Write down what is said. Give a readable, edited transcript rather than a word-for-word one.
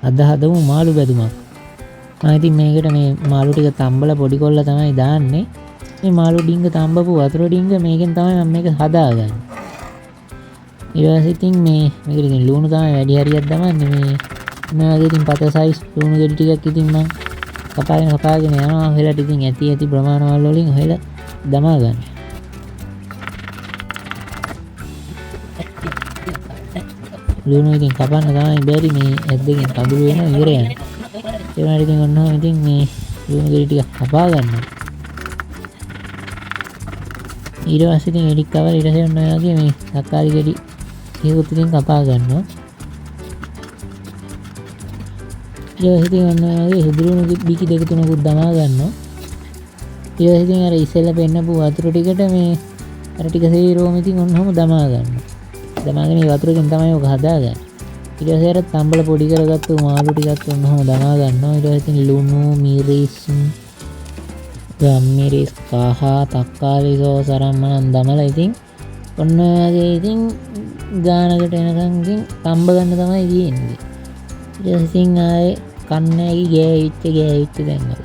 අද හදමු මාළු බැදුමක්. මම ඉතින් මේකට මේ මාළු ටික තම්බලා පොඩි කොල්ලා තමයි දාන්නේ. මේ මාළු ඩිංග තම්බපු වතුර ඩිංග මේකෙන් තමයි මම මේක හදාගන්නේ. ඊට පස්සේ ඉතින් මේකට ඉතින් ලුණු තමයි වැඩි හරියක් දමන්නේ. මේ වගේ ඉතින් පත සයිස් ලුණු ගෙඩි ටිකක් ඉතින් මං කපාගෙන කපාගෙන යනවා. ඔහෙලට ඉතින් ඇති ඇති ප්‍රමාණවල වලින් ඔහෙලා දමා ගන්න. ලුණු ඉතින් කපන්න තමයි බැරි, මේ ඇස් දෙකෙන් කඳුළු වෙනවා ඉවර යනවා. ඒ වුණාට ඉතින් ඔන්න ඔහොම ඉතින් මේ ලුණු ගෙඩි ටිකක් කපා ගන්නවා. ඊට පස්සේ ඉතින් ඒ ටික කවලා ඊට පස්සේ ඔන්න ඔය වගේ මේ තක්කාලි ගෙඩි ටිකකුත් ඉතින් කපා ගන්නවා. ඊට පස්සේ ඉතින් ඔන්න ඔය වගේ සුදු ලුණු බිකි දෙක තුනකුත් දමා ගන්නවා. ඊට පස්සේ ඉතින් අර ඉස්සෙල්ලා පෙන්නපු වතුර ටිකට මේ අර ටික සේරම ඉතින් ඔන්න ඔහොම දමා ගන්නවා. දමාගෙන මේ වතුරකින් තමයි ඔක හදාගන්නේ. ඊට පස්සේ අර තම්බල පොඩි කරගත්තු මාළු ටිකත් ඔන්න ඔහොම දමා ගන්නවා. ඊට පස්සේ ඉතින් ලුණු, මිරිස්, ගම්මිරිස්, කහ, තක්කාලි සෝස් අරන් මනම් දමලා ඉතින් ඔන්න ඔය වගේ ඉතින් ගානකට එනකන් ඉතින් තම්බ ගන්න තමයි තියෙන්නේ. ඊට පස්සේ ඉතින් ආයේ කන්න ඇගි ගෑවිච්ච ගෑවිච්ච තැන්වල.